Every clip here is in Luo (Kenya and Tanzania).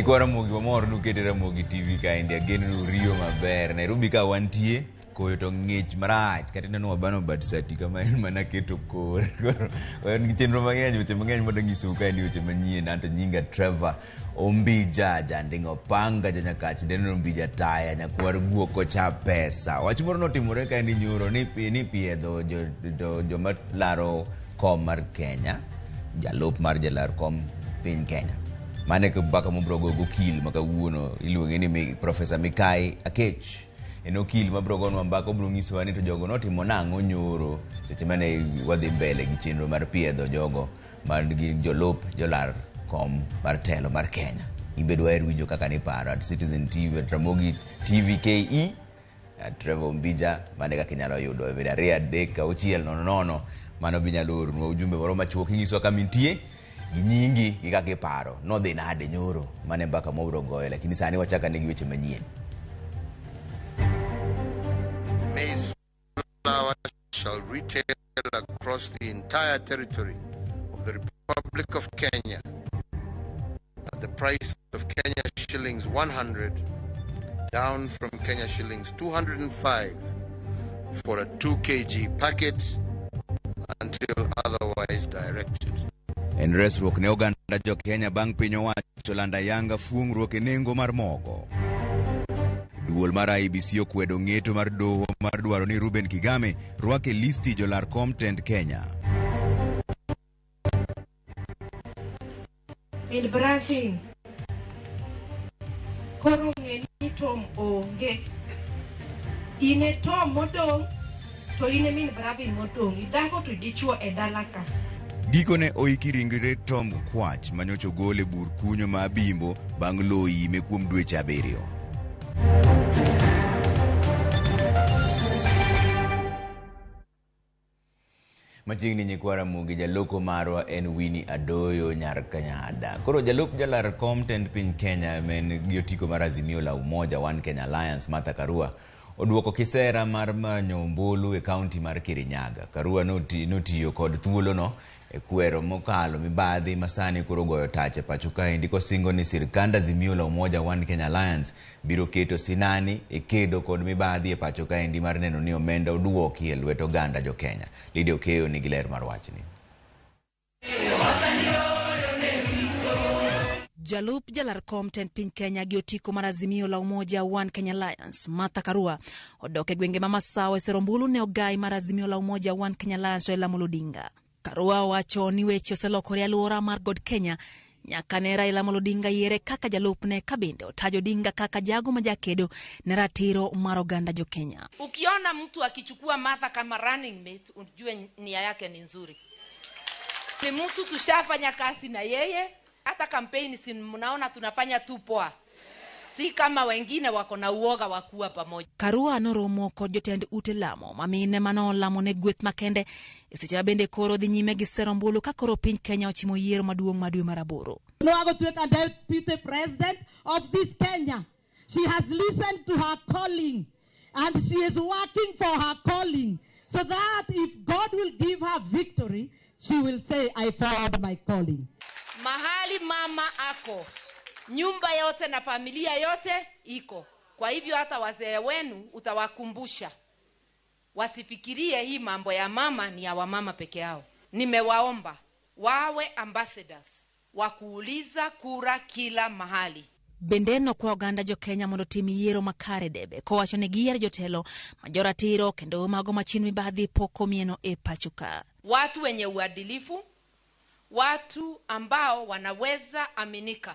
Nyikwa Ramogi wamor nukete Ramogi TV kaendi ageno ni uriyo maber. Nairobi ka wantie koyo to ng'ich marach kata ineno wabano bad sati kama en mana keto kor. Koro wan gi chenro mang'eny weche mang'eny madwa nyisou kaendi weche manyien anto nyinga Trevor Ombija Janding'o Panga Janyakach Denno Ombija Taya nyakwar guok kocha pesa. Wach moro notimore kaendi nyoro ni ni piedho joma laro kom mar Kenya jalup mar jalar kom piny Kenya. Mano e mbaka mobro go gokil ma kawuono iluonge ni Profesa Mikai Akech. En okil mabro gonwa mbaka obro nyisowa ni to jogo notimo nang'o nyoro seche mane wadhi mbele gi chenro mar piedho jogo man gi jolup jolar kom mar telo mar Kenya. Ibe dwaher winjo kaka niparo at Citizen TV at Ramogi TV KE at Trevor Ombija mane kaka inyalo yudo e 2 3 6 0 0 mano be inyalo oronwa ujumbe moro machuok inyisowa kama intie gi nyingi gi kaka iparo nodhi nade nyoro mane mbaka mwabiro goyo lakini sani wachak ane gi weche manyien Maize flour shall retail across the entire territory of the Republic of Kenya at the price of Kenya shillings 100, down from Kenya shillings 205 for a 2 kg packet until otherwise directed. En resruok ne oganda jo Kenya bang' piny owacho lando ayanga fuong'ruok e nengo mar mogo. Duol mar IEBC okwedo ng'eto mar doho mar dwaro ni Ruben Kigame rwak e listi jolar kom tend Kenya. In Brazil. Koro ng'e ni Tom onge. In e Tom modong' to in e min Bravin modong'. Idhako to dichuo e dala ka. Gikone oiki ringre Tom Kwach manyocha ogol e bur kunyo ma Abimbo bang' lowo ime kuom dweche abiriyo. Machiegni nyikwa Ramogi jaloko marwa en Winnie Adoyo nyar Kanyada. Koro jalup jalar kom tend piny Kenya men gi otiko mar Azimio la Umoja One Kenya Alliance Martha Karua oduoko kisera mar manyo ombulu e kaunti mar Kirinyaga. Karua notiyo kod thuolono e kwero mokalo mibadhi masani koro goyo tach e pacho kaendi kosingo ni sirkand Azimio la Umoja One Kenya Alliance biro keto sinani e kedo kod mibadhi e pacho kaendi mar neno ni omenda oduoki e lwet oganda jo Kenya. Lydia Okeyo nigi ler mar wachni. Jalup jalar kom tend piny Kenya gi otiko mar Azimio la Umoja One Kenya Alliance Martha Karua odok e gwenge ma Masawa e sero ombulu ne ogai mar Azimio la Umoja One Kenya Alliance Raila Amolo Odinga. Karua wacho ni weche oselokore e alwora mar God Kenya nyaka ne Raila Amolo Odinga yiere kaka jalupne ka bende otajo Odinga kaka jago ma jakedo ne ratiro mar oganda jo Kenya. Ukiona mtu akichukua Martha kama running mate, ujue nia yake ni nzuri. Ni mtu tushafanya kazi na yeye, hata kampeni si mnaona tunafanya tu poa. Si kama wengine wako na uoga wa kuwa pamoja. Karua noromo kod jotend ute lamo ma mine manolamo ne gweth makende e seche ma bende koro dhi nyime gi sero ombulu ka koro piny Kenya ochimo yiero maduong' ma dwe mar aboro. Noagotueka deputy president of this Kenya. She has listened to her calling and she is working for her calling so that if God will give her victory, she will say, I followed my calling. Mahali mama ako, nyumba yote na familia yote iko. Kwa hivyo hata wazee wenu utawakumbusha. Wasifikirie hii mambo ya mama ni ya wamama peke yao. Nimewaomba wawe ambassadors wa kuuliza kura kila mahali. Bende nokwa oganda jo Kenya mondo otim yiero makare debe kowacho ni giyiero jotelo ma joratiro kendo mago machien mibadhi pok omieno e pacho ka. Watu wenye uadilifu, watu ambao wanaweza aminika,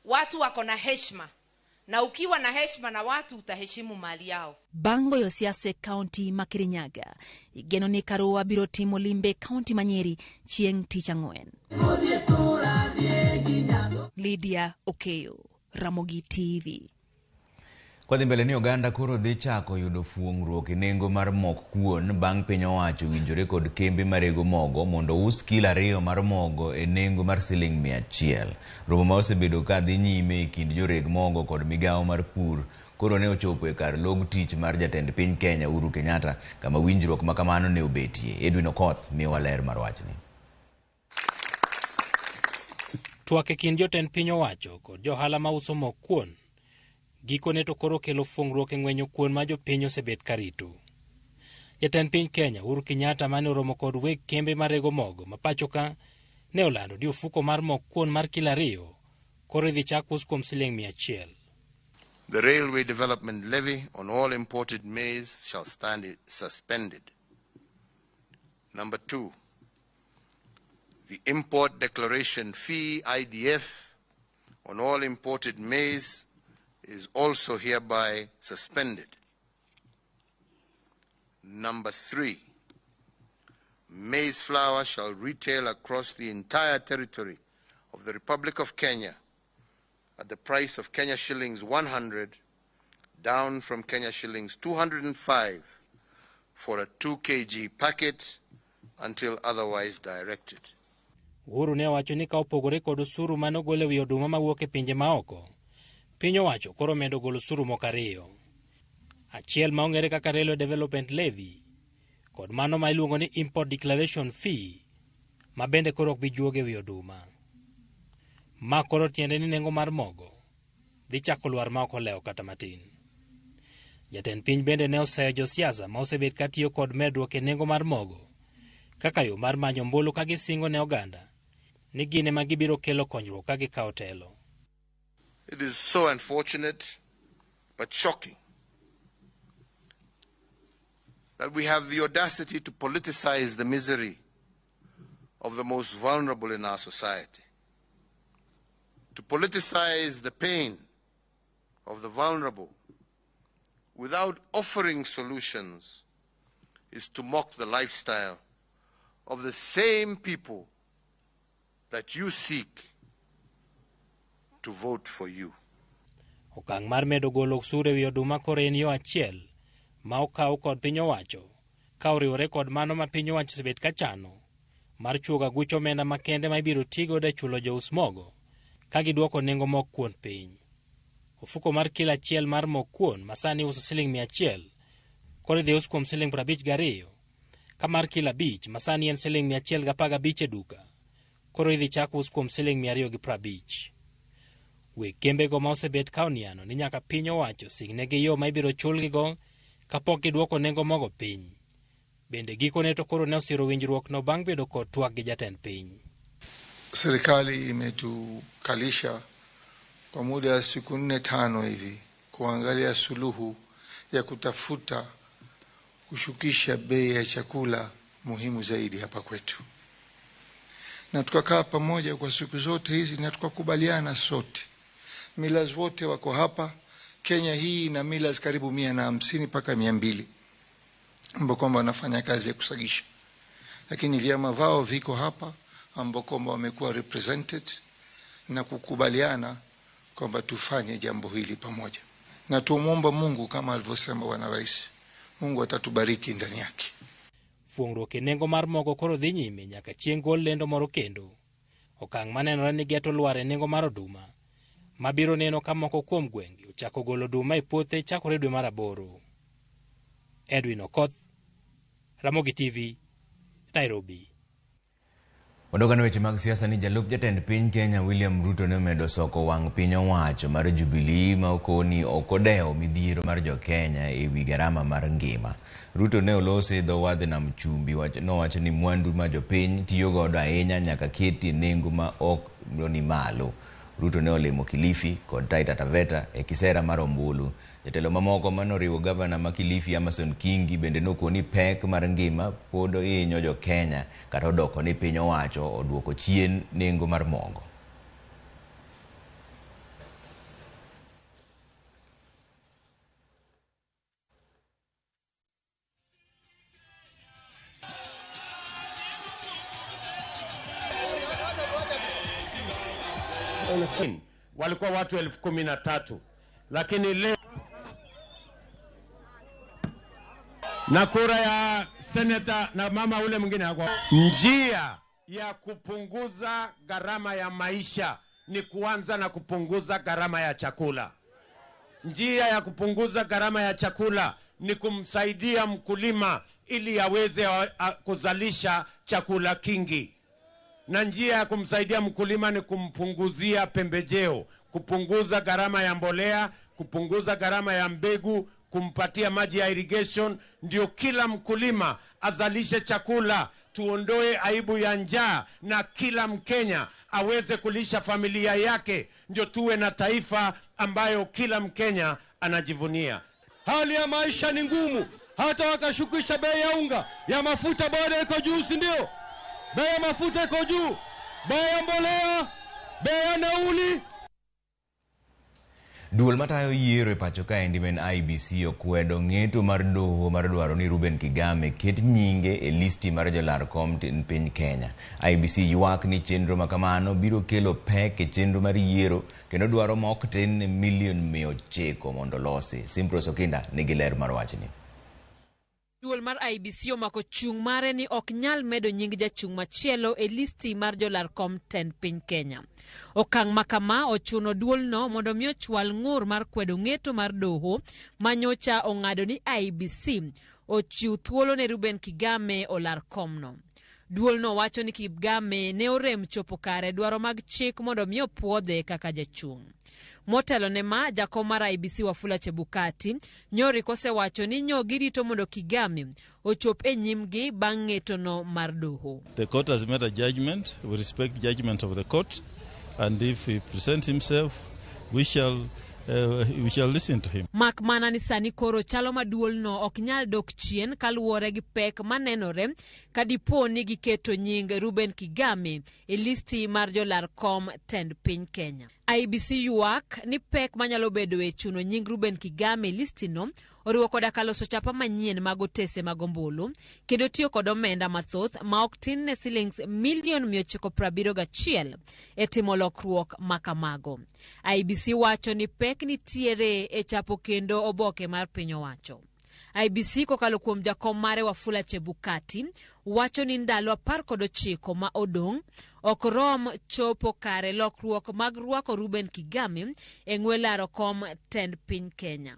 watu wako na heshima, na ukiwa na heshima na watu utaheshimu mali yao. Bang' goyo siasa e kaunti ma Kirinyaga, igeno ni Karua biro timo limbe e kaunti ma Nyeri chieng' tich ang'wen. Lydia Okeyo, Ramogi TV. Kwadhi mbele ni oganda koro dhi chako yudo fuong'ruok e nengo mar mok kuon bang' piny owacho winjore kod kembe marego mogo mondo us kilo 2 mar mogo e nengo mar siling 100. Romo ma osebedo ka dhi nyime e kind joreg mogo kod migawo mar pur koro ne ochopo e kar log tich mar jatend piny Kenya Uhuru Kenyatta kama winjruok ma kamano ne obetie. Edwin Okoth miyowa ler mar wachni. Twak e kind jotend piny owacho kod johala mauso mok kuon gikone to koro kelo fungruok e ng'wenyo kuon ma jopiny osebet karito. Jatend piny Kenya Uhuru Kenyatta mane oromo kod weg kembe marego mogo ma pacho ka ne olando ni ofuko mar mok kuon mar kilo 2 koro idhi chak us kuom siling 100. The Railway Development Levy on all imported maize shall stand suspended. Number 2, the Import Declaration Fee, IDF, on all imported maize is also hereby suspended. Number 3, maize flour shall retail across the entire territory of the Republic of Kenya at the price of Kenya shillings 100, down from Kenya shillings 205 for a 2 kg packet until otherwise directed. Uhuru ne owacho ni ka opogore kod osuru mane ogol e wi oduma mawuok e pinje maoko, piny owacho koro medo golo osuru moko 2. Achiel ma ong'ere kaka Railway Development Levy kod mano ma iluongo ni Import Declaration Fee ma bende koro ok bi juoge wi oduma. Ma koro tiende ni nengo mar mogo dhi chako lwar ma ok olewo kata matin. Jatend piny bende ne oseyo josiasa ma osebet ka tiyo kod medruok e nengo mar mogo kaka yo mar manyo ombulu ka gisingo ne oganda ni gin ema gibiro kelo konyruok ka gikawo telo. It is so unfortunate but shocking that we have the audacity to politicize the misery of the most vulnerable in our society, to politicize the pain of the vulnerable without offering solutions is to mock the lifestyle of the same people that you seek to vote for you. Okang' mar medo golo osuru e wi oduma koro en yo achiel ma okaw kod piny owacho ka oriwore kod mano ma piny owacho osebet ka chano mar chuogo aguch omenda makende ma ibiro tigodo e chulo jous mogo ka giduoko nengo mok kuon piny. Ofuko mar kilo 1 mar mok kuon ma sani uso siling 100 koro idhi us kuom siling 52, ka mar kilo 5 ma sani en siling 115 e duka koro idhi chak us kuom siling 250. Weg kembego ma osebet ka oniano ni nyaka piny owacho singnegi yo ma ibiro chulgigo kapok giduoko nengo mogo piny. Bende gikone to koro ne osiro winjruokno bang' bedo kod twak gi jatend piny. Serikali imetukalisha kwa muda wa siku 4-5 hivi kuangalia suluhu ya kutafuta kushukisha bei ya chakula muhimu zaidi hapa kwetu, na tukakaa pamoja kwa siku zote hizi na tukakubaliana sote. Millers wote wako hapa. Kenya hii na millers karibu 150 mpaka 200 ambao kwamba wanafanya kazi ya kusagisha, lakini vyama vao viko hapa ambao kwamba wamekuwa represented na kukubaliana kwamba tufanye jambo hili pamoja, na tumuomba Mungu kama alivyosema Bwana Rais, Mungu atatubariki ndani yake. Fuongruok e nengo mar mogo koro dhi nyime nyaka chieng' gol lendo moro kendo. Okang' manenore ni geto lwar e nengo mar oduma mabiro neno ka moko kuom gwenge ochako golo oduma e puothe chakore dwe mar 8. Edwin Okoth, Ramogi TV, Nairobi. Wadokane weche mag siasa ni jalup jatend piny Kenya William Ruto ne omedo soko wang' piny owacho mar Jubilee ma okoni ok odewo midhiero mar jo-Kenya e wi garama mar ngima. Ruto ne olose e dho wadh nam chumbi nowacho ni mwandu ma jopiny tiyo godo ahinya nyaka keti nengo ma ok ni malo. Ruto ne olimo Kilifi kod Taita Taveta e kisera mar ombulu. Jotelo mamoko manoriwo gavana ma Kilifi Amason Kingi bende nokoni pek mar ngima pod hinyo jo-Kenya kata odoko ni piny owacho oduoko chien nengo mar mogo. Walikuwa watu 13,000 lakini leo na kura ya seneta na mama ule mwingine hakuwa. Njia ya kupunguza gharama ya maisha ni kuanza na kupunguza gharama ya chakula. Njia ya kupunguza gharama ya chakula ni kumsaidia mkulima ili aweze kuzalisha chakula kingi. Na njia ya kumsaidia mkulima ni kumpunguzia pembejeo, kupunguza gharama ya mbolea, kupunguza gharama ya mbegu, kumpatia maji ya irrigation, ndio kila mkulima azalishe chakula, tuondoe aibu ya njaa na kila Mkenya aweze kulisha familia yake, ndio tuwe na taifa ambayo kila Mkenya anajivunia. Hali ya maisha ni ngumu, hata wakashukisha bei ya unga, ya mafuta bado iko juu, si ndio? Bei ya mafuta iko juu, bei ya mbolea, bei ya nauli. Duol matayo yiero e pacho kaendi ma en IEBC okwedo ng'eto mar doho mar dwaro ni Ruben Kigame ket nyinge e listi mar jolar kom piny Kenya. IEBC ywak ni chenro makamano biro kelo pek e chenro mar yiero kendo dwaro ma ok tin ne milion 900 mondo olosi. Simprose Okinda nigi ler mar wachni. Duol mar IEBC omako chung' mare ni ok nyal medo nying jachung' machielo e listi mar jolar kom tend piny Kenya. Okang' ma kama ochuno duolno mondo mi ochwal ng'ur mar kwedo ng'eto mar doho manyocha ong'ado ni IEBC ochiw thuolo ne Ruben Kigame olar komno. Duolno wacho ni Kigame ne orem chopo kare dwaro mag chik mondo mi opuodhe kaka jachung'. Motelo ne ma, jakom mar IEBC Wafula Chebukati nyori kosewacho ni nyo girito mondo Kigame ochop e nyimgi bang' ng'etono mar doho. The court has made a judgment. We respect judgment of the court, and if he presents himself, we shall listen to him. Mak mana ni sani koro chalo ma duolno ok nyal dok chien kaluwore gi pek manenore ka dipo ni giketo nying Ruben Kigame e listi mar jolar kom tend piny Kenya. IEBC ywak ni pek manyalo bedo e chuno nying Ruben Kigame e listino oriwo koda ka loso chapa manyien mag otese mag ombulu kendo tiyo kod omenda mathoth ma ok tin ne silings milion 971 e timo lokruok makamago. IEBC wacho ni pek nitiere e chapo kendo oboke mar piny owacho. IEBC kokalo kuom jakom mare Wafula Chebukati wacho ni ndalo 19 ma odong' ok rom chopo kare lokruok mag rwako Ruben Kigame e ng'we laro kom tend piny Kenya.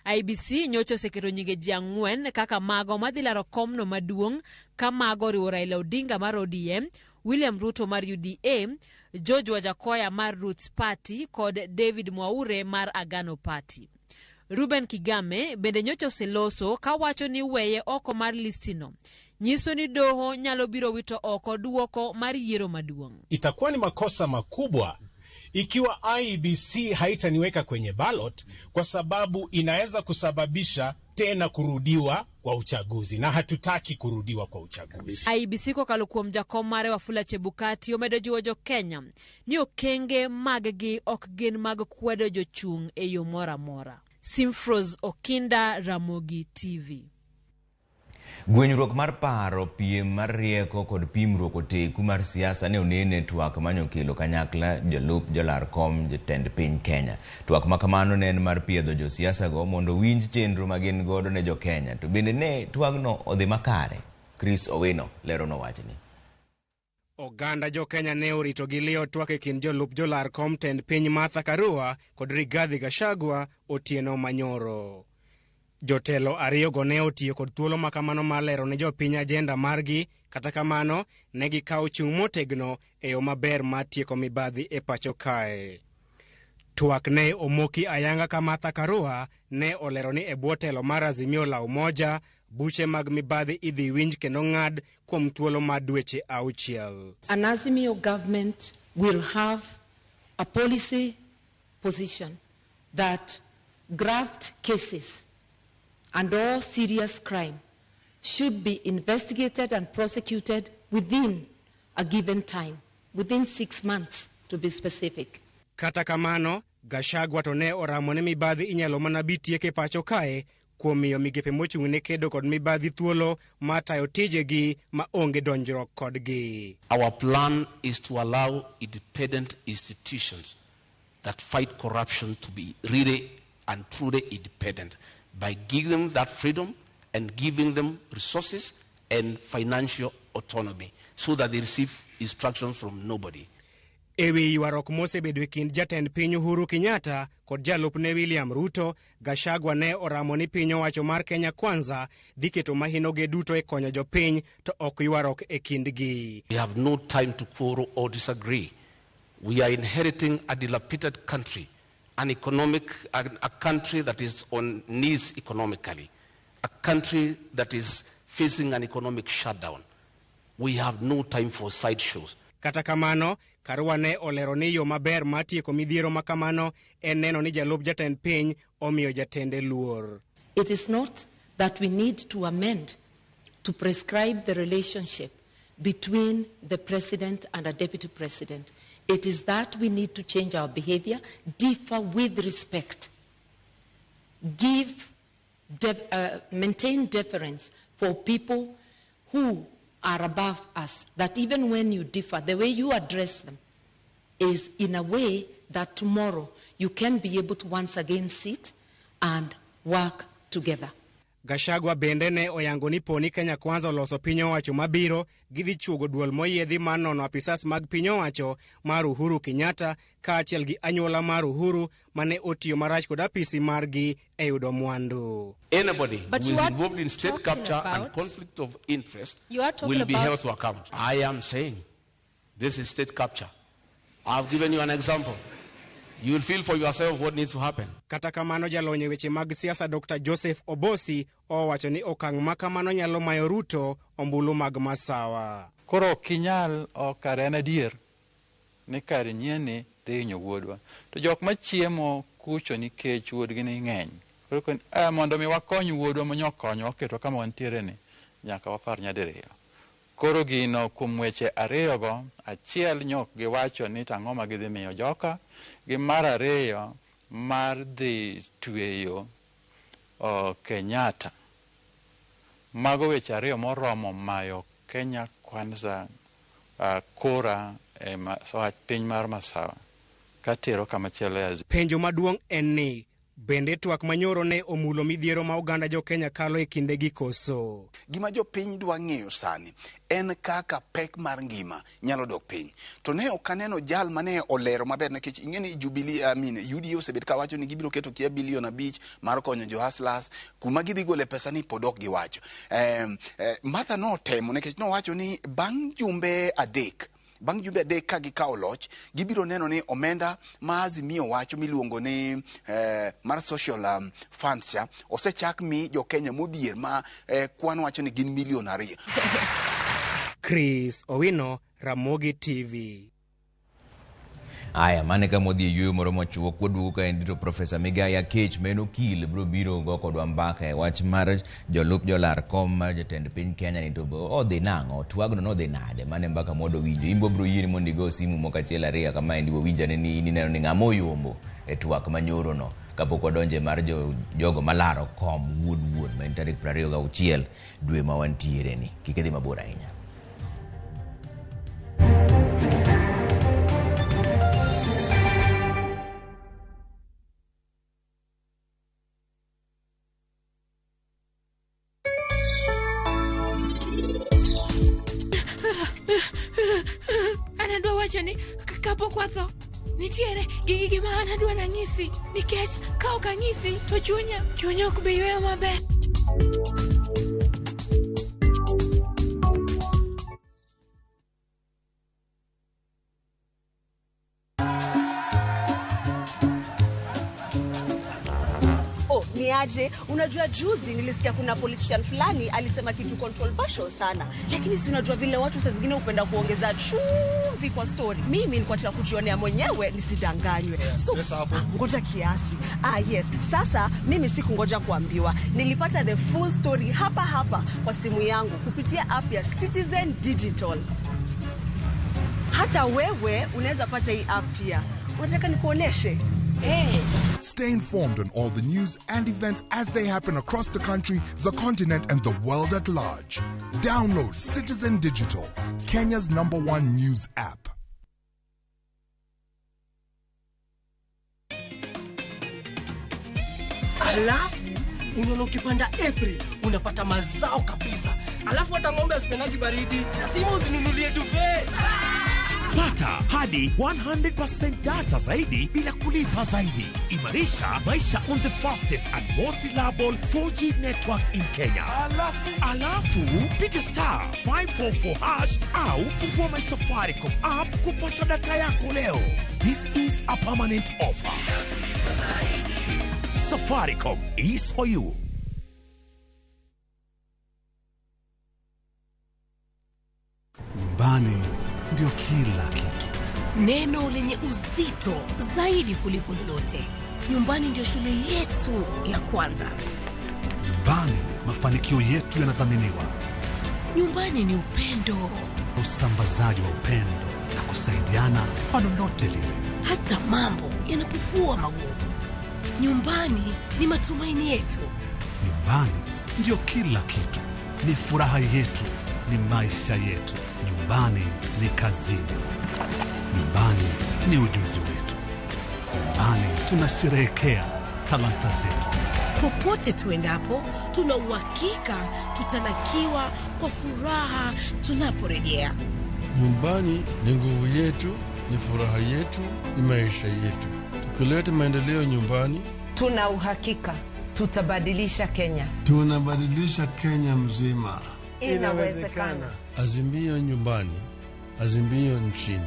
IEBC nyocha oseketo nyinge ji 4 kaka mago madhi laro komno maduong' ka mago oriwo Raila Odinga mar ODM, William Ruto mar UDA, George Wajakoya mar Roots Party kod David Mwaure mar Agano Party. Ruben Kigame bende nyocha oseloso kawacho ni weye oko mar listino nyiso ni doho nyalo biro wito oko duoko mar yiero maduong'. Itakuwa ni makosa makubwa ikiwa IEBC haitaniweka kwenye ballot, kwa sababu inaweza kusababisha tena kurudiwa kwa uchaguzi, na hatutaki kurudiwa kwa uchaguzi. IEBC kokalo kuom jakom mare Wafula Chebukati omedo jiwo jo Kenya ni okenge mag-gi ok gin mag kwedo jochung' e yo moro amora. Simfrose Okinda, Ramogi TV. Gwenyruok mar paro, piem mar rieko kod pimruok oteku mar siasa ne onene twak manyokelo kanyakla jolup jolar kom jotend piny Kenya. Twak makamano ne en mar piedho josiasa go mondo winj chenro ma gin godo ne jo Kenya. To bende ne twagno odhi makare? Chris Owino lerono wachni. Oganda jo Kenya ne orito gi liyo twak e kind jolup jolar kom tend piny Martha Karua kod Rigathi Gachagua otieno manyoro. Jotelo ariyogo ne otiyo kod thuolo makamano mar lero ne jopiny ajenda margi, kata kamano ne gikawo chung' motegno e yo maber mar tieko mibadhi e pacho kae. Twak ne omoki ayanga ka Martha Karua ne olero ni e bwo telo mar Azimio la Umoja, buche mag mibadhi idhi winj kendo ng'ad kuom thuolo mar dweche 6. An Azimio government will have a policy position that graft cases and all serious crime should be investigated and prosecuted within a given time, within 6 months to be specific. Kata kamano, Gachagua to ne oramo ni mibadhi inyalo mana bi tieke pacho kae kuom miyo migepe mochung' ne kedo kod mibadhi thuolo mar tayo tijegi ma onge donjruok kodgi. Our plan is to allow independent institutions that fight corruption to be really and truly independent by giving them that freedom and giving them resources and financial autonomy so that they receive instructions from nobody. Ewi ywaruok mosebedo e kind jatend piny Uhuru Kenyatta kod jalupne William Ruto, Gachagua ne oramo ni piny owacho mar Kenya Kwanza dhi keto mahinoge duto e konyo jopiny to ok ywaruok e kindgi. We have no time to quarrel or disagree. We are inheriting a dilapidated country, a country that is on knees economically, a country that is facing an economic shutdown. We have no time for sideshows. Kata kamano, Karua ne olero ni yo maber mar tieko midhiero ma kamano en neno ni jalup jatend piny omiyo jatende luor. It is not that we need to amend to prescribe the relationship between the president and a deputy president. It is that we need to change our behavior, differ with respect, maintain deference for people who are above us, that even when you differ, the way you address them is in a way that tomorrow you can be able to once again sit and work together. Gachagua bende ne oyango ni poni Kenya Kwanza oloso piny owacho mabiro, gidhi chuogo duol moyiedhi mar nono apisas mag piny owacho mar Uhuru Kenyatta kaachiel gi anyuola mar Uhuru mane otiyo marach kod apisi margi e yudo mwandu. Anybody But who you is are involved in state talking capture and conflict of interest You are talking will be about held to account. I am saying this is state capture. I've given you an example. You will feel for yourself what needs to happen. Kata kamano, jalony e weche mag siasa Dr. Joseph Obosi owacho ni okang' ma kamano nyalo mayo Ruto ombulu mag masawa. Koro ok inyal, ok kare en adier ni kare nyieni dhi hinyo wuodwa. To jok machiemo kucho nikech wuodgi ni ng'eny. Koro mondo mi wakony wuodwa manyo konyo oketwa kama wantiere ni, nyaka wapar nyadiriyo. Koro gino kuom weche ariyogo, achiel nyok giwacho ni tang'o ma gidhi miyo joka, gi mar ariyo mar dhi tweyo Kenyatta. Mago weche ariyo moromo mayo Kenya Kwanza kura e piny mar Masawa katero kama chielo e Azimio. Penjo maduong' en ni bende twak manyoro ne omulo midhiero ma oganda jo Kenya kalo e kindegi koso? Gima jopiny dwa ng'eyo sani en kaka pek mar ngima nyalo dok piny. To ne ok aneno jal mane olero maber nikech ing'e ni Jubilee, I mean, UDA osebet kawacho ni gibiro keto kia bilion 5 mar konyo jo hustlers, kuma gidhi gole pesa ni pod ok giwacho. Martha notemo nikech nowacho ni bang' jumbe adek ka gikawo loch, gibiro neno ni omenda ma Azimio wacho miluongo ni mar social funds cha osechak mi jo Kenya modhier ma kwan wacho ni gin milion 2. Chris Owino, Ramogi TV. Aya, mane kama wadhi e yueyo moro machuok, waduogo kaendi to Profesa Migai Akech ma en okil biro biro go kodwa mbaka e wach mar jolup jolar kom mar jatend piny Kenya ni to odhi nang'o, twagno nodhi nade, mane mbaka mwadwa winjo. In biro yieni mondo igo simu moko achiel ariyo kamaendi wawinjane ni in ineno ni ng'ama oyombo e twak manyoro no kapok wadonje mar jogo malaro kom wuod wuon ma en tarik 26 dwe ma wantiere ni. Kik idhi mabor ahinya. Anadwa wacho ni kapok watho nitiere gi gima an adwa nanyisi nikech ka ok anyisi to chunya ok bi yweyo maber. Niaje, unajua juzi nilisikia kuna politician fulani alisema kitu controversial sana. Lakini si unajua vile watu saa zingine hupenda kuongeza chumvi kwa story. Mimi nilikuwa nataka kujionea mwenyewe nisidanganywe. So ngoja kiasi. Yes. Sasa mimi sikungoja kuambiwa. Nilipata the full story hapa hapa kwa simu yangu kupitia app ya Citizen Digital. Hata wewe unaweza pata hii app pia. Unataka nikuoneshe? Hey. Stay informed on all the news and events as they happen across the country, the continent, and the world at large. Download Citizen Digital, Kenya's #1 news app. Alafu unaona ukipanda April unapata mazao kabisa. Alafu hata ng'ombe asipendagi baridi, lazima uzinunulie duvet. Pata hadi 100% data zaidi bila kulipa zaidi. Imarisha maisha on the fastest and most reliable 4G network in Kenya. Alafu piga star 544 hash au fungua my Safaricom app kupata data yako leo. This is a permanent offer. Safaricom is for you. Nyumbani ndio kila kitu. Neno lenye uzito zaidi kuliko lolote. Nyumbani ndio shule yetu ya kwanza. Nyumbani mafanikio yetu yanathaminiwa. Nyumbani ni upendo, usambazaji wa upendo na kusaidiana kwa lolote lile, hata mambo yanapokuwa magumu. Nyumbani ni matumaini yetu. Nyumbani ndio kila kitu, ni furaha yetu, ni maisha yetu. Nyumbani ni kazini. Nyumbani ni ujuzi wetu. Nyumbani tunasherehekea talanta zetu. Popote tuendapo, tuna uhakika tutalakiwa kwa furaha tunaporejea. Nyumbani ni nguvu yetu, ni furaha yetu, ni maisha yetu. Tukileta maendeleo nyumbani, tuna uhakika tutabadilisha Kenya. Tunabadilisha Kenya mzima. Inawezekana. Azimio nyumbani, azimio nchini.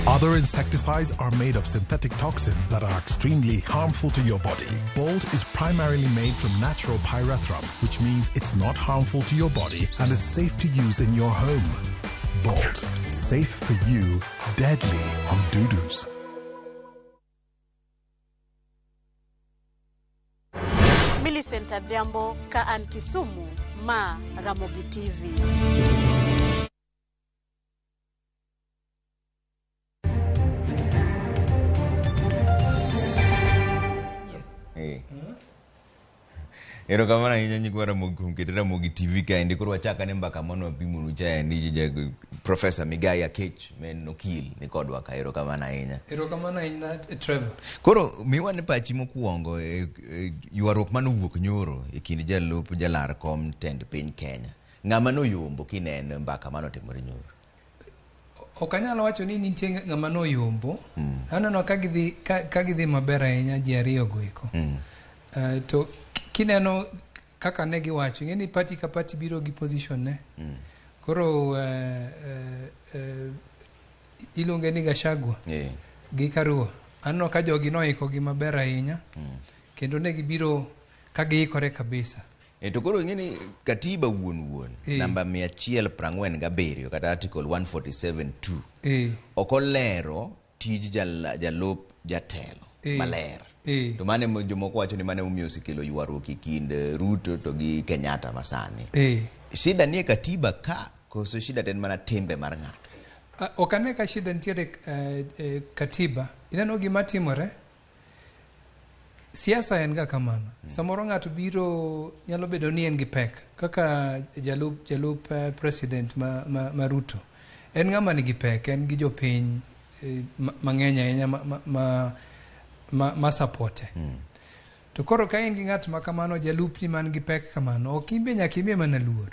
Other insecticides are made of synthetic toxins that are extremely harmful to your body. Bolt is primarily made from natural pyrethrum, which means it's not harmful to your body and is safe to use in your home. Bolt, safe for you, deadly on dudus. Millicent Adhiambo, Kaan Kisumu, Ma Ramogi TV. Erokamano ahinya nyikwa Ramogi kuom keto Ramogi TV kaendi. Koro wachak ane mbaka mane wapimonu chaendi. Professor Migai Akech ma en okil ni kodwa ka. Erokamano ahinya. Erokamano ahinya Trevor. Koro miwa ne pachi mokwongo e ywaruok manowuok nyoro e kind jalup jalar kom tend piny Kenya. Ng'ama noyombo kineno mbaka manotimore nyoro? Ok anyal wacho ni nitie ng'ama noyombo. Aneno ka gidhi maber ahinya ji ariyo go eko. To kineno kaka ne giwacho, ing'e ni party ka party biro gi position ne. Koro iluonge ni Gachagua gi Karua. Aneno ka jogi noiko gi maber ahinya. Kendo ne gibiro ka giikore kabisa. To koro ing'e ni katiba wuon namba 147 kata article 147(2) ok olero tij jalup jatelo maler. To mane jomoko wacho ni mane omiyo osekelo ywaruok e kind Ruto to gi Kenyatta masani. Shida nie katiba ka koso shida en mana timbe mar ng'ato? Ok ane ka shida nitiere katiba. Ineno gima timore? Siasa en ga kamano. Samoro ng'ato biro nyalo bedo ni en gi pek kaka jalup president ma Ruto. En ng'ama nigi pek, en gi jopiny mang'eny ahinya ma supporte. To koro ka in gi ng'at ma kamano, jalupni man gi pek kamano, ok imbe nyaka imiye mana luor.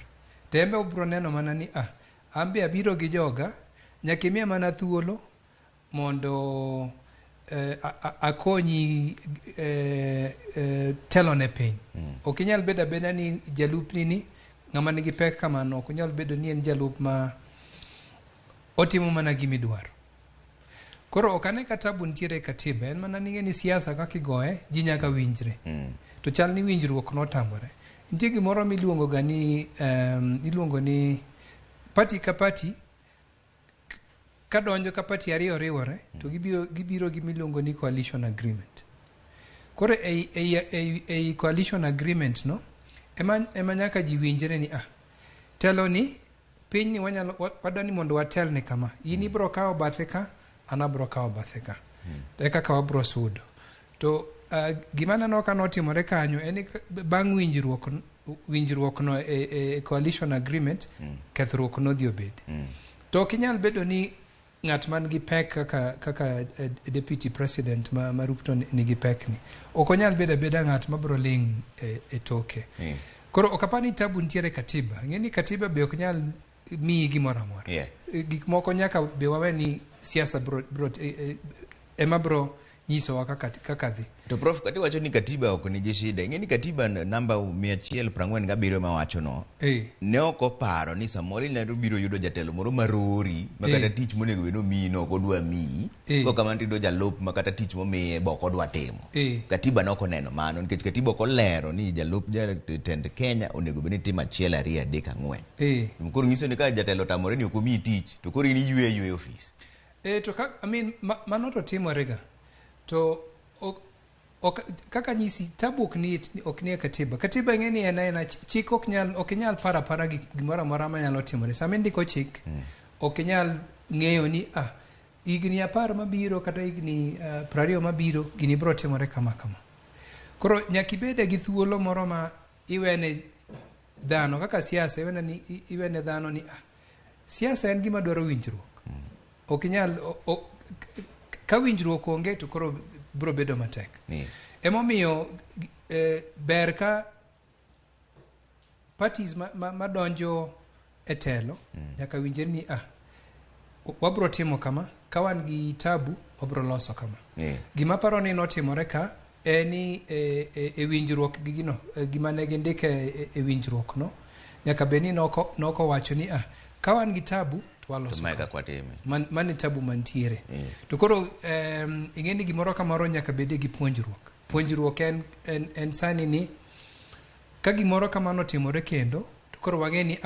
To en be obiro neno mana ni an be abiro gi joga, nyaka imiya mana thuolo mondo akonyi telo ne piny. Ok inyal bedo abeda ni jalupni ni ng'ama nigi pek kamano, ok onyal bedo ni en jalup ma otimo mana gimidwaro. Koro ok ane ka tabu nitiere e katiba, en mana ni ni siasa kaka igoye ji nyaka winjre. To chal ni winjruok notamore. Nitie gimoro miluongo ga ni iluongo ni party ka party kadonjo ka party ariyo riwore to gibiro gi miluongo ni coalition agreement. Koro ei coalition agreement no ema nyaka ji winjre ni telo ni piny ni wanyalo wadwa ni mondo watel ne kama. In ibro kawo bathe ka, an abro kawo bathe ka. E kaka wabro sudo. To gima aneno ka notimore kanyo en ni bang' winjruok no e coalition agreement, kethruok nodhi obedi. To ok inyal bedo ni ng'at man gi pek kaka deputy president ma Ruto nigi pek ni. Ok onyal bedo abeda ng'at mabro ling' e toke. Koro ok apar ni tabu nitiere e katiba. Ing'e ni katiba be ok nyal miyi gimoro amora. Gik moko nyaka be wawe ni siasa bro, bro, ema bro nyisowa kaka dhi. To prof, kati wacho ni katiba ok nigi shida. Ing'e ni katiba namba 147 ma wacho no. Ne ok oparo ni samoro inyalo biro yudo jatelo moro marori ma kata tich monego bed ni omiyi no ok odwa miyi. Kok kamano tiyudo jalup ma kata tich momiye be ok odwa timo. Katiba ne ok oneno mano nikech katiba ok olero ni jalup jatend Kenya onego bed ni timo 1 2 3 4. Koro nyiso ni ka jatelo otamore ni ok omiyi tich to koro in iyweyo ayweya e ofis. To ka, I mean, mano to timore ga. To ok, kaka nyisi tabu ok nie katiba. Katiba ing'e ni en aena chik ok inyal paro apara gimoro amora manyalo timore. Sama indiko chik, ok inyal ng'eyo ni higni 10 mabiro kata higni 20 mabiro gini biro timore kama kama. Koro nyaka ibede gi thuolo moro ma iwene dhano kaka siasa iwene dhano ni siasa en gima dwaro winjruok. Ok inyal ka winjruok onge to koro biro bedo matek. Emomiyo ber ka parties madonjo e telo nyaka winjre ni wabro timo kama, ka wan gi tabu wabro loso kama. Gima aparo ni notimore ka en ni e winjruok gi gino, gima ne gindike e winjruok no, nyaka bed ni noko wacho ni ka wan gi tabu to waloso kama. Mane tabu mantiere. To koro ing'e ni gimoro kamoro nyaka bede gi puonjruok. Puonjruok en sani ni ka gimoro kamano otimore kendo to koro wang'e ni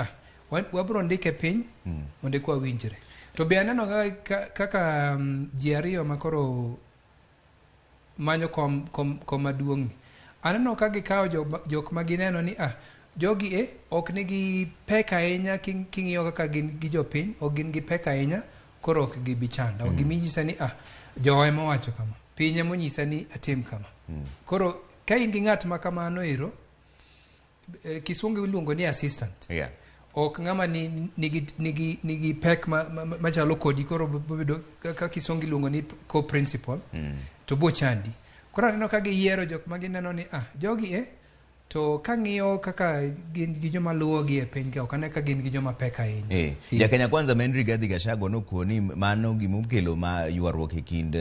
wabro ndike piny mondo eka wawinjre. To be aneno kaka ji ariyo ma koro manyo kom maduong' ni. Aneno ka gikawo jok ma gineno ni jogi ok nigi pek ahinya king'iyo kaka gin gi jopiny, ok gin gi pek ahinya, koro ok gibi chanda. Ok giminyisa ni jowa ema owacho kama, piny ema onyisa ni atim kama. Koro ka in gi ng'at ma kamano ero, kisungu iluongo ni assistant. Ok ng'ama nigi pek machalo kodi, koro bedo kaka kisungu iluongo ni co-principal, to bo chandi. Koro aneno ka giyiero jok ma gineno ni jogi to kang'iyo kaka gin gi joma luwogi e piny ka, ok ane ka gin gi joma pek ahinya. Ja Kenya Kwanza ma Rigathi Gachagua nokoni mano gimokelo ma ywaruok e kind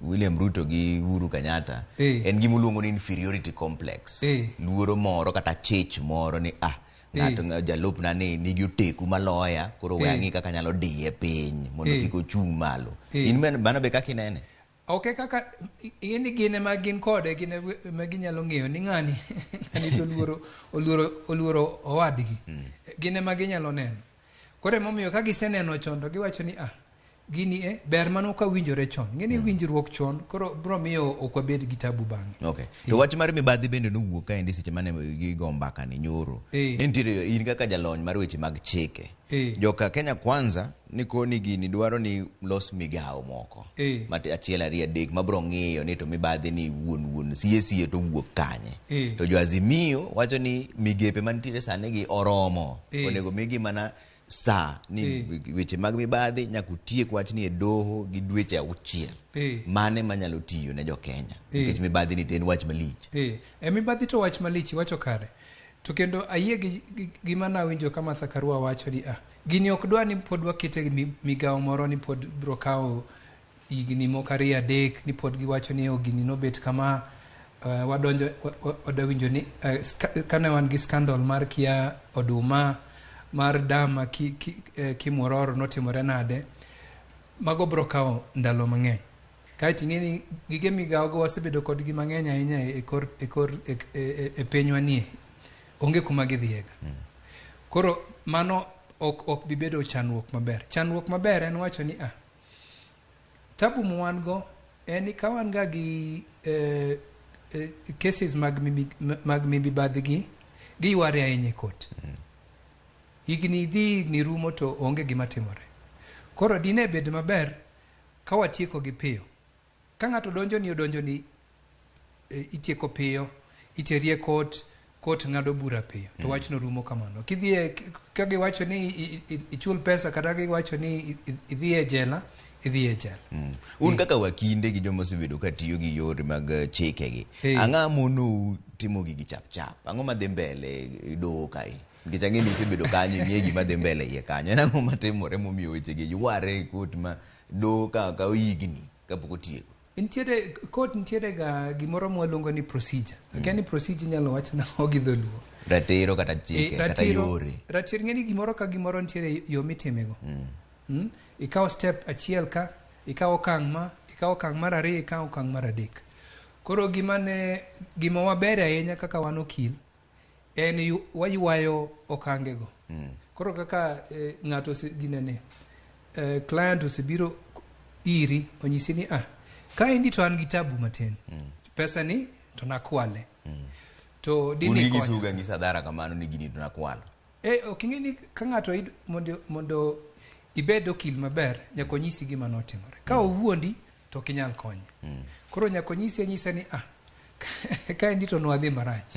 William Ruto gi Uhuru Kenyatta en gima ni inferiority complex. Luoro moro kata chich moro ni ng'ato jalupna ni nigi oteku maloya, koro we ang'i kaka anyalo diye piny mondo kik ochung' malo. In mano be kaka inene? Ok kaka ing'e ni gin ema gin kode, gin ema ginyalo ng'eyo ni ng'ani to oluoro owadgi. Gin ema ginyalo neno. Koro emomiyo ka giseneno chon to giwacho ni gini ber mano ka winjore chon. Ng'e ni winjruok chon koro biro miyo ok wabed gi tabu bang'e. Okay. To wach mar mibadhi bende nowuok kaendi seche mane gigo mbaka ni nyoro. Ne nitiere in kaka jalony mar weche mag chike. Joka Kenya Kwanza ni koni gini dwaro ni los migawo moko. Mati 1 2 3 mabiro ng'iyo ni to mibadhi ni wuon siye to wuok kanye. To jo Azimio wacho ni migepe mantiere sani gi oromo. Onego migi mana sa ni weche mag mibadhi nyaka utiek wach ni e doho gi dweche 6. Mane manyalo tiyo ne jo Kenya. Nikech mibadhi ni to en wach malich. Mibadhi to wach malich iwacho kare. To kendo ayie gi gima nawinjo ka Martha Karua wacho ni gini ok dwa ni pod wakete migawo moro ni pod biro kawo higni moko 2 3 ni pod giwacho ni gini nobet kama. Wadonjo wadawinjo ni kane wan gi scandal mar kia oduma mar dama Kimwororo notimore nade, mago biro kawo ndalo mang'eny. Kaeto ing'e ni gige migawo go wasebedo kodgi mang'eny ahinya e pinywa nie, onge kuma gidhiyega. Koro mano ok bi bedo chandruok maber. Chandruok maber en wacho ni tabu mwan go en ni ka wan ga gi cases mag mibadhi gi giyware ahinya e court. Higni dhi higni rumo to onge gima timore. Koro dine bed maber ka watieko gi piyo. Ka ng'ato donjo ni itieko piyo, iteri e court, court ng'ado bura piyo, to wachno rumo kamano. Kidhi ka giwacho ni ichul pesa kata giwacho ni idhi e jela, idhi e jela. Un kaka wakinde gi joma osebedo ka tiyo gi yore mag chikegi, Eh. ang'o monou timo gigi chap chap? Ang'o madhi mbele e doho kae? Nikech ang'e ni isebedo kanyo, ing'e gima dhi mbele iye kanyo. En ang'o matimore momiyo wechegi yware e kot ma doho ka kawo higni kapok otieko? Nitiere court, nitiere ga gimoro mwaluongo ni procedure. Akia ni procedure inyalo wach nang'o gi dholuo. Ratiro kata chike Eh, kata yore. Ratiro ing'e ni gimoro ka gimoro nitiere yo mitimego. Ikawo step achiel ka, ikawo okang' ma, ikawo okang' mar ariyo, ikawo okang' mar adek. Koro gima ne gima waber ahinya kaka wan okil en waywayo okangego. Koro kaka ng'ato ginene, client osebiro iri onyisi ni kaendi to an gi tabu matin. Pesa ni to nakwale. To Un dini gi konya. gisuga ng'isa dhara kamano ni gini to nakwalo. Ok ing'e ni ka ng'ato mondo ibed okil maber, nyaka onyisi gima notimore. Ka owuondi to ok inyal konye. Koro nyaka onyisi anyisa ni kaendi to nwadhi marach.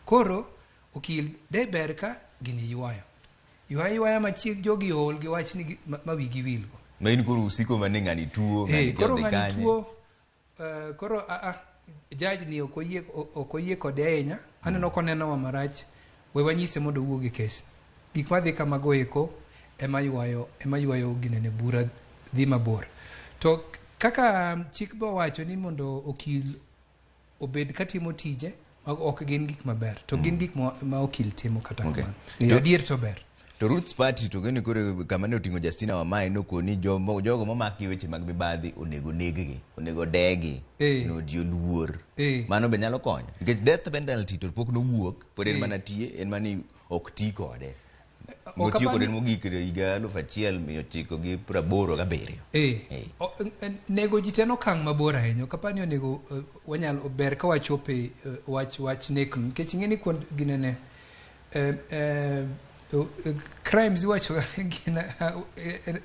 Koro okil de ber ka gini ywayo. Ywaya ywaya machieg jogi ool gi wach ni ma wigi wilgo. Ma in koro usiko mana ni ng'ani tuo, ng'ani Koro odhi ng'ani kanye. tuo, koro judge ni ok oyie kode ahinya. Aneno konenowa marach, we wanyise mondo owuog e kes. Gik madhi kamago eko ema ywayo ginene bura dhi mabor. To kaka chik be owacho ni mondo okil obed katimo tije, mago ok gin gik maber, to gin gik ma okil timo kata kamano. Adier to ber. To Roots Party to gini koro kama ne oting'o Justina Wamae nokoni jogo momaki weche mag mibadhi onego neggi, onego degi, onego ji oluor. Mano be nyalo konyo. Nikech death penalty to pok nowuok, pod en mana tie, en mana ni ok ti kode. Notiyo kode mogik e higa 1987. Nego ji te en okang' mabor ahinya. Ok apar ni onego wanyalo ber ka wachope wach nek, nikech ing'e ni kuond ginene crimes iwacho gin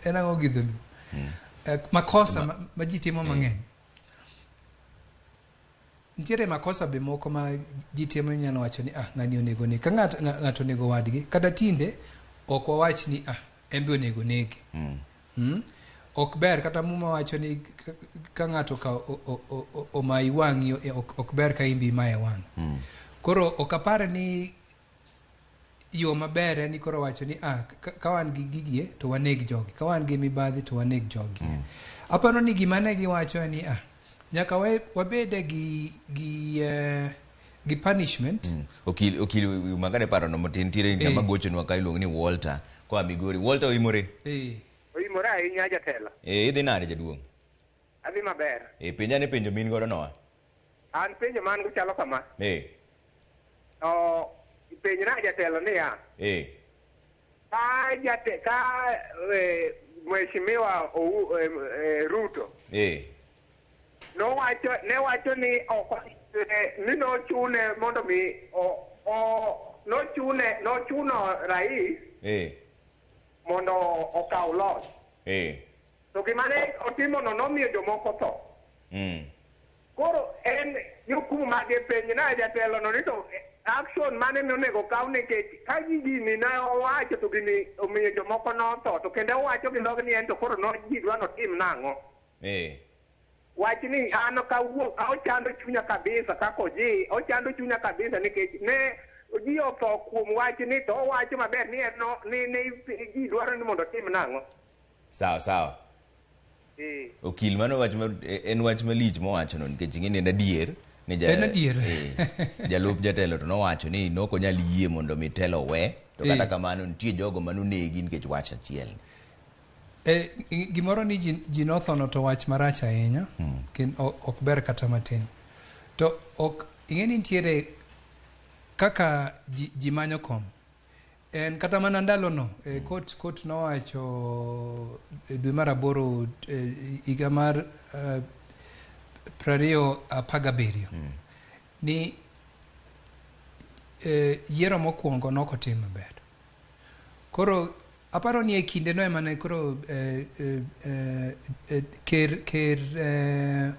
en ang'o gi dholuo? Makosa ma ji timo mang'eny. Nitiere makosa be moko ma ji timo inyalo wacho ni ng'ani onego neg. Ka ng'ato onego wadgi, kata tinde ok wawach ni en be onego nege. Ok ber kata Muma wacho ni ka ng'ato ka omayi wang'i ok ber ka in be imaye wang'i. Koro ok apar ni yo maber en ni koro wacho ni ka wan gi gigie to waneg jogi, ka wan gi mibadhi to waneg jogi. Aparo ni gima ne giwacho en ni nyaka wabede gi punishment. Okil magane paro no matin nitiere ng'ama gochonwa ka iluongo ni Walter koa Migori. Walter oimore? Oimore ahinya jatelo. Idhi nade jaduong'? Adhi maber. Penja ne penjo min godo noa. An penjo man go chalo kama. Penjna jatelo niya. Ka Mheshimiwa Ruto. Ne wacho ni ni nochune mondo mi nochuno rais mondo okaw loch. To gima ne otimo no nomiyo jomoko tho. Koro en jukumu mage penjna jatelo no ni to action mane nonego kaw nikech ka gini ne owacho to gini omiyo jomoko notho to kendo owacho gi dhog ni en to koro ji dwa notim nang'o. Wach ni an kawuok ochando chunya kabisa kako ji ochando chunya kabisa nikech ne ji otho kuom wach ni to owacho maber ni en ni ji dwaro ni mondo otim nang'o. Sawa sawa. Okil mano wach en wach malich mowacho no nikech ing'e ni en adier ni jalup jatelo to nowacho ni nok onyal yie mondo mi telo we to kata kamano nitie jogo manonegi nikech wach achiel. Gimoro ni ji nothono to wach marach ahinya, ok ber kata matin. To ok ing'e ni nitiere kaka ji manyo kom. En kata mana ndalono, court nowacho dwe mar aboro higa mar 2017 ni yiero mokwongo nokotim maber. Koro aparo ni e kinde no ema ne koro ker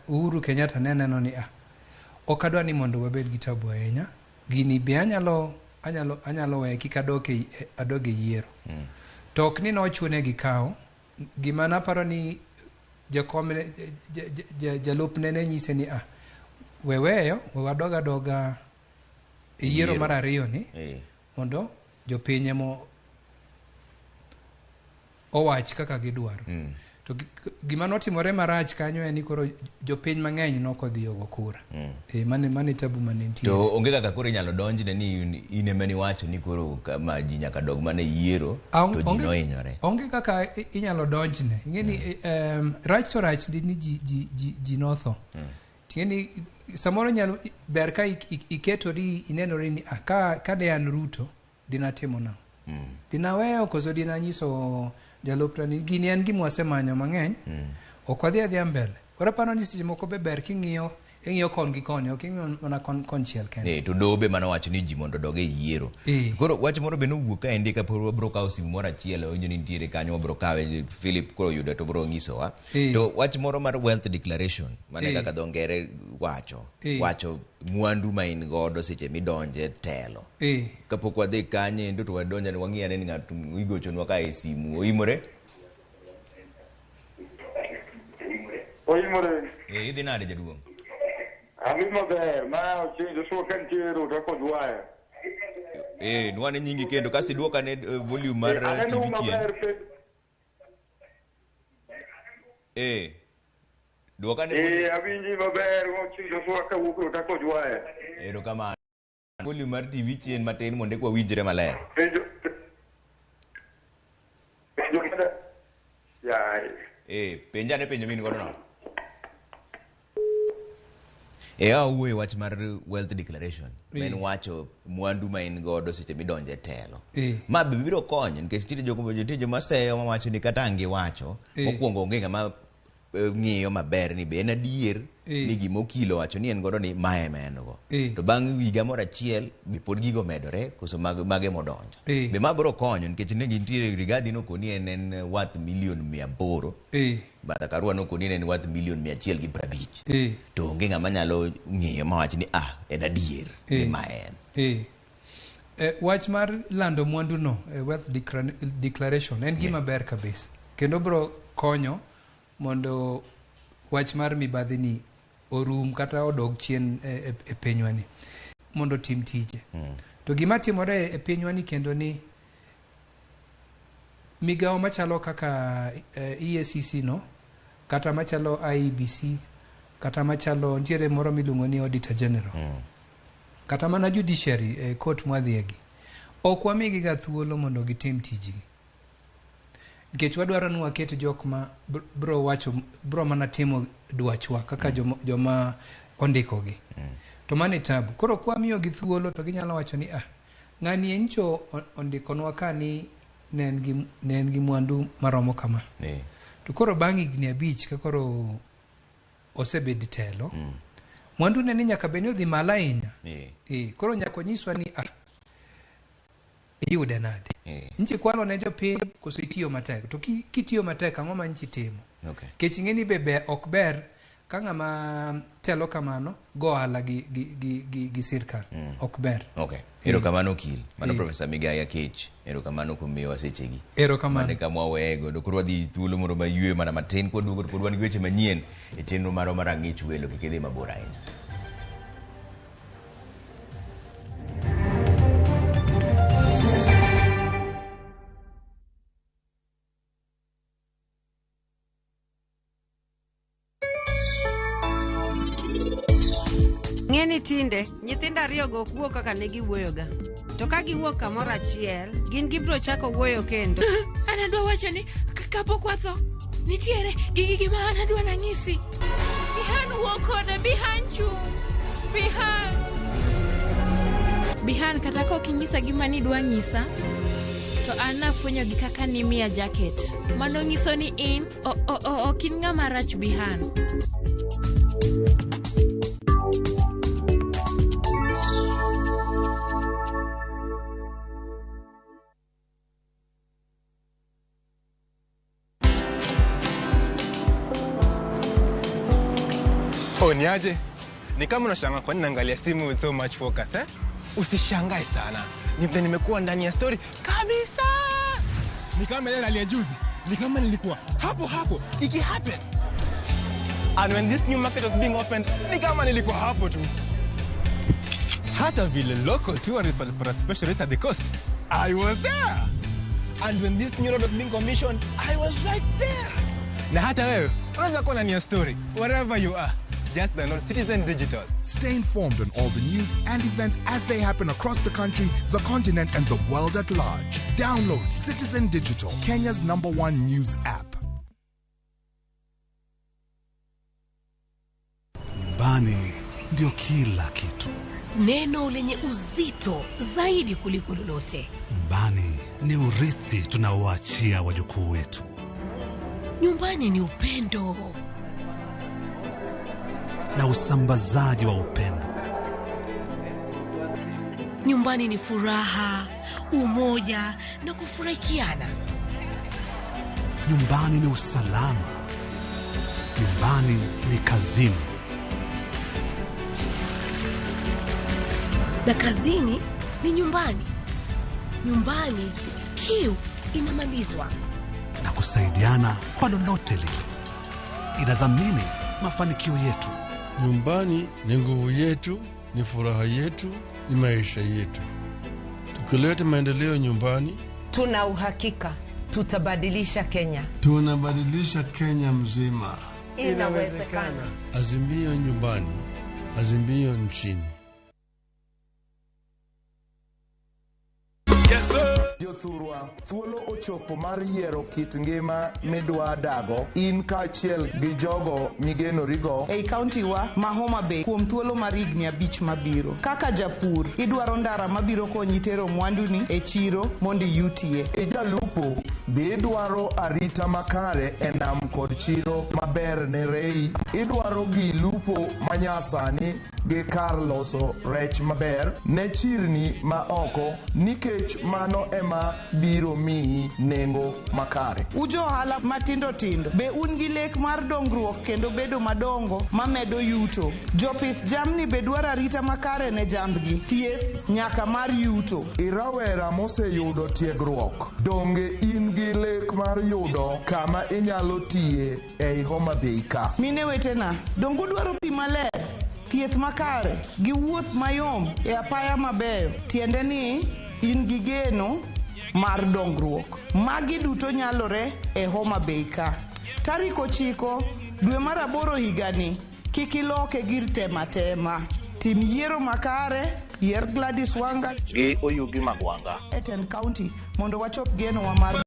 Uhuru Kenyatta ne neno ni ok adwa ni mondo wabed gi tabu ahinya. Gini be anyalo weye kik adog e yiero. To ok ni nochune gi kawo. Gima naparo ni Jakom jalupne ne nyise ni weweyo we wadog adoga e yiero mar ariyo ni mondo jopiny ema owach kaka gidwaro. To gima notimore marach kanyo en ni koro jopiny mang'eny nokodhi ogo kura. Mane tabu mane nitie. To onge kaka koro inyalo donjne ni in ema niwacho ni koro kama ji nyaka dog mana e yiero to ji nohinyore. Onge kaka inyalo donjne. Ing'e ni rach to rach ni ji notho. Ting'e ni samoro nyalo ber ka iketori inenori ni ka ne an Ruto dinatimo nang'o. Dinaweyo koso dinanyiso jalupna ni gini en gima wasemanyo mang'eny, ok wadhi adhiya mbele. Koro aparo ni seche moko be ber king'iyo ing'iyo kon gi koni, ok ing'iyo mana konchiel kende. To doho be manowacho ni ji mondo odog e yiero. Koro wach moro be nowuok kaendi kapod wabro kawo simu moro achiel awinjo ni nitiere kanyo wabro kawe Philip koro oyude to obro nyisowa. To wach moro mar wealth declaration mane kaka dho ngere wacho. Wacho mwandu ma in godo seche midonje telo. Kapok wadhi kanyo endo to wadonjo wang'i ane ni ng'ato igochonwa ka e simu oimore. Oimore. Idhi nade jaduong'? Adhi maber, ma ochieng' Joshua ka nitie Ruto kod waya. Nwane nyingi kendo kasto iduok ane volume mar TV chien. Duok ane volume. Awinji maber, ochieng' Joshua ka wuok Ruto kod waya. Erokamano. Volume mar TV chien matin mondo eka wawinjre maler. Penja ane penjo min godo no. Awuoyo wach mar wealth declaration. En wacho mwandu ma in godo seche midonje telo. Ma be biro konyo nikech nitie joma seyo mawacho ni kata ang' giwacho mokwongo onge ng'ama ng'iyo maber ni be en adier ni gima okil owacho ni en godo ni mae ema en go. To bang' higa moro achiel be pod gigo medore koso mage modonjo. Be ma biro konyo nikech ne gintiere Rigathi nokoni en worth milion 800. Martha Karua nokoni en worth milion 150. To onge ng'ama nyalo ng'iyo mawach ni en adier ni ma en. Wach mar lando mwandu no, wealth declaration en gima ber kabisa. Kendo biro konyo mondo wach mar mibadhi ni orum kata odog chien e pinywa ni mondo tim tije. To gima timore e pinywa ni kendo ni migawo machalo kaka EACC no, kata machalo IEBC, kata machalo nitiere moro miluongo ni Auditor General, kata mana judiciary e court mwadhiegi, ok wamigiga thuolo mondo gitim tijgi. Nikech wadwaro ni waket jok ma bro mana timo dwachwa kaka joma ondikogi. To mano e tabu. Koro kwa miyogi thuolo to ginyalo wacho ni ng'ani encho ondikonwa ka ni ne en gi mwandu maromo kama. To koro bang' higni 5 ka koro osebed telo, mwandu ne ni nyaka bed ni odhi malo ahinya. Koro nyaka onyiswa ni iyude nade. Nchi kwalo ne jopiny koso itiyo matek. To kitiyo matek ang'o ma nchi timo? Nikech ing'e ni be ok ber ka ng'ama telo kamano go ohala gi sirkal. Ok ber. Erokamano okil. Mano Professor Migai Akech. Erokamano kuom miyowa sechegi. Erokamano. Mane kama waweye godo. Koro wadhi thuolo moro ma yweyo mana matin kwaduogo to pod wan gi weche manyien e chenro marwa mar Ang'ich Welo. Kik idhi mabor ahinya. Ng'eni tinde, nyithindo ariyogo ok wuo kaka ne giwuoyoga. To ka giwuok kamoro achiel, gin gibiro chako wuoyo kendo. An adwa wacho ni kapok watho, nitiere gima an adwa nanyisi. Bihan wuo koda, Bihan chung'. Bihan. Bihan kata ka ok inyisa gima nidwa nyisa, to an nafwenyo gi kaka nimiya jaket. Mano nyiso ni in ok in ng'ama rach Bihan. Niaje? Ni kama unashangaa kwa nini naangalia simu with so much focus, eh? Usishangae sana. Ni vile nimekuwa ndani ya story kabisa. Ni kama ile ya juzi. Ni kama nilikuwa hapo hapo. Iki happen. And when this new market was being opened, ni kama nilikuwa hapo tu. Hata vile local tourists walipata special rate at the coast, I was there. And when this new road was being commissioned, I was right there. Na hata wewe, unaweza kuwa na nia story, wherever you are. Just download Citizen Digital. Stay informed on all the news and events as they happen across the country, the continent, and the world at large. Download Citizen Digital, Kenya's #1 news app. Nyumbani ndio kila kitu. Neno lenye uzito zaidi kuliko lolote. Nyumbani ni urithi tunaoachia wajukuu wetu. Nyumbani ni upendo na usambazaji wa upendo. Nyumbani ni furaha, umoja na kufurahikiana. Nyumbani ni usalama. Nyumbani ni kazini. Na kazini ni nyumbani. Nyumbani kiu inamalizwa. Na kusaidiana kwa lolote lile. Inadhamini mafanikio yetu. Nyumbani ni nguvu yetu, ni furaha yetu, ni maisha yetu. Tukileta maendeleo nyumbani, tuna uhakika tutabadilisha Kenya. Tunabadilisha Kenya mzima. Inawezekana. Azimio nyumbani, azimio nchini. Jothurwa, thuolo ochopo mar yiero kit ngima midwa dago in kaachiel gi jogo migenorigo ei kaunti wa ma Homa Bay kuom thuolo mar higni 5 mabiro. Kaka japur, idwaro ndara mabiro konyi tero mwanduni e chiro mondo iyutie. Ijalupo be idwaro arita makare e nam kod chiro maber ne rei. Idwaro gi lupo manyasani gi kar loso rech maber ne chirni ma oko, nikech mano ema biro miyi nengo makare. Ujo ohala matindo tindo, be un gi lek mar dongruok kendo bedo madongo mamedo yuto. Jopith jamni be dwaro arita makare ne jambgi, thieth nyaka mar yuto. Irawera moseyudo tiegruok, donge in gi lek mar yudo kama inyalo tiye ei Homa Bay ka? Mine wetena, donge udwaro pi maler, thieth makare gi wuoth mayom e apaya mabeyo? Tiende ni in gi geno mar dongruok. Magi duto nyalore e Homa Bay ka. Tarik 9 dwe mar 8 higani, kik iloke gir tema tema. Tim yiero makare, yier Gladys Wanga gi Oyugi Magwanga e tend county mondo wachop genowa mar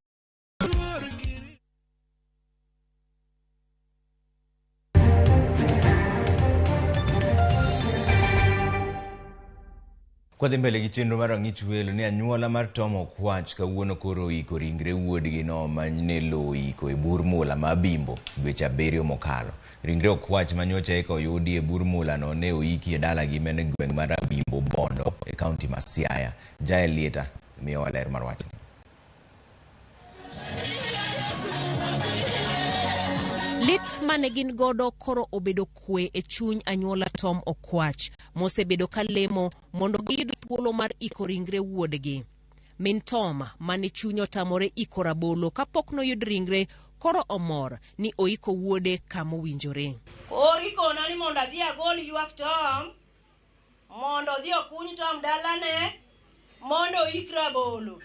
Kwadhi mbele gi chenro mar rang'ich welo ni anyuola mar Tom Okwach kawuono koro oiko ringre wuodgi no mane lowo iko e bur mula ma Abimbo dweche 7 mokalo. Ringre Okwach manyocha eka oyudi e bur mula no ne oiki e dalagi mane gweng' mar Abimbo Bondo e kaunti ma Siaya. Jael Lieta miyowa ler mar wachni. Lit mane gin godo koro obedo kwe e chuny anyuola Tom Okwach mosebedo ka lemo mondo giyud thuolo mar iko ringre wuodgi. Min Tom mane chuny otamore iko rabolo kapok noyud ringre koro omor ni oiko wuode kamowinjore. Koro ikona ni mondo adhi agol ywak Tom, mondo odhi okuny Tom dalane, mondo oik rabolo.